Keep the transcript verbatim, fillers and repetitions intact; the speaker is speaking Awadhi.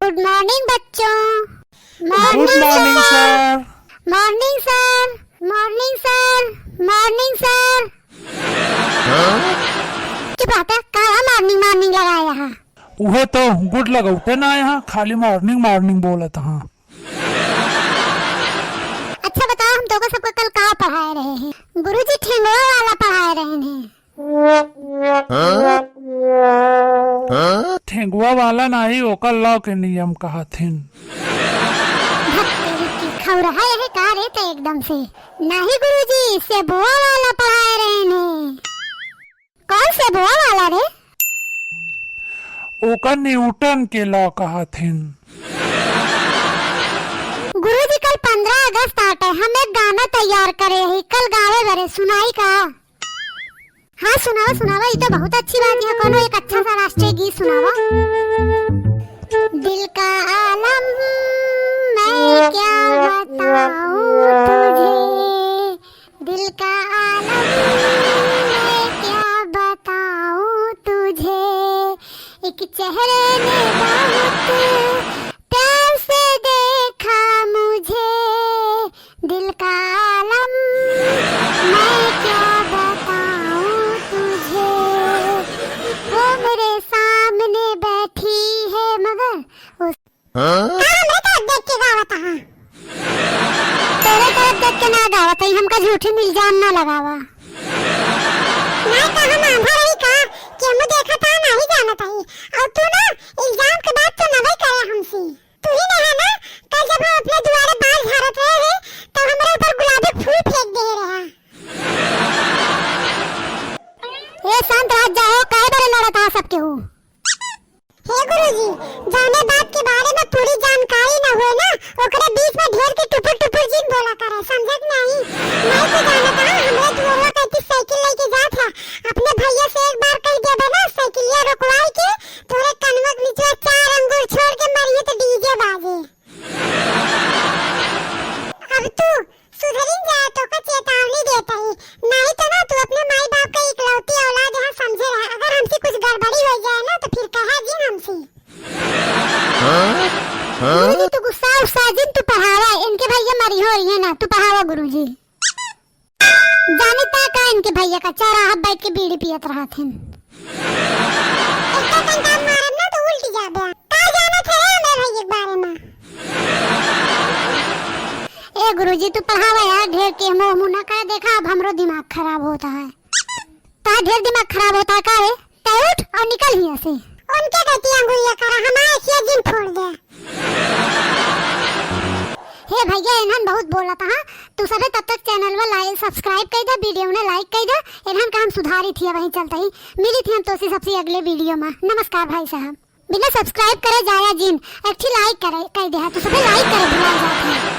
Good morning बच्चों। Good morning sir। Morning sir। Morning sir। Morning sir। चुप रहता, का morning morning लगाया है? उहे तो good लगौते ना है, खाली morning morning बोलत हाँ। अच्छा बताओ, हम तोका सबका कल का पढ़ाए रहे हैं? गुरुजी ठेंगवा वाला पढ़ाए रहे हैं। ठेंगवा वाला नाही, ओकर लौ के नियम कहथिन। धत तेरी की खौरहा यही का रे ते एकदम से। नाही गुरुजी, सेबुआ वाला पढ़ाए रहे हैं। कौन सेबुआ वाला रे? ओकर न्यूटन के लौ कहथिन। गुरुजी, कल पन्द्रह अगस्त आटे, हम एक गाना तैयार करे ही, कल गावे बरे, सुनाई का? हाँ, सुनावा, सुनावा, ई तो बहुत अच्छी बात है, कोनो एक अच्छा सा राष्ट्रीय गीत सुनावा। दिल का आलम मैं क्या बताऊं तुझे, दिल का आलम मैं क्या बताऊं तुझे, एक चेहरे ने बहुत प्यार से देखा मुझे, दिल का आलम मैं क्या बताऊं तुझे, वो मेरे सामने बैठी है मगर उस हाँ? का हमरे तरफ देख के गावत हा? तोरे तरफ देख के ना गावत हई, हमका झूठी इल्जाम ना लगावा। नाही का हम आंधा रही का कि हम देखत हा नाही जानत हई, और तू ना इल्जाम के बात तो नवे करे हमसे। तू ही ना है ना, कल जब हम अपने दुआरे बाल झाड़त रहे हैं, तब हमरे ऊपर गुलाबी फूल फेंक दे रहा। ए, शांत रह जाओ, काहे बरे लड़त हा सबके हूँ? हे गुरुजी, जौने बात के बारे में पूरी जानकारी न होए ना, ओकरे बीच में ढेर के टुपुर टुपुर जिन बोला करे, समझत नहीं? नहीं तो जानत हा, हमरे दुआरवा कइती साइकिल लेके जात हा, अपने भैया से एक बार कह देबे ना, साइकिलिया रोकवाई के, तोरे कनवा के निचवा चार अंगुर छोड़ के मरिए तो डीजे बाजे। अब तू सुधरिन जा, तोका चेतावनी देत हई, नहीं तो ना तू अपने माई बाप का इकलौती औलाद यहाँ समझे रहा। अगर हमसे कुछ गड़बड़ी हो जाए ना तो फिर कहा जिन हमसे। गुरुजी, तू गुस्सा उस्सा जिन, तू पढ़ावा, इनके भैया मरी हो रही है ना, तू पढ़ावा गुरुजी। जानी ता का इनके भैया का चौराहा बैठ के बीड़ी पियत रहत हन। इतना डंडा मारब ना तो उल्टी जाबे। का जानत है रे हमरे भैया के बारे में? ए गुरुजी, तू पढ़ावा यार, ढेर के मुंह मुंह ना कर, देखा अब हमरो दिमाग खराब होता है। ता ढेर दिमाग खराब होता है का रे? तै उठ और निकल हियां से। उनके गति अंगुलिया करा, हमारे सिया जिन फोड़ दे। हे भैया, इन्हन बहुत बोलत हा, तू सभे तब तक channel में like, subscribe कइ दे, video में like कइ दे, इन्हन का हम सुधारी थी वहीं चलते ही। मिली थी हम तोसी सबसे अगले video में। नमस्कार भाई साहब। बिना subscribe करे जाया जिन, एक ठी like करे, कइ दे हा, तू सभे like करे भुला जात है।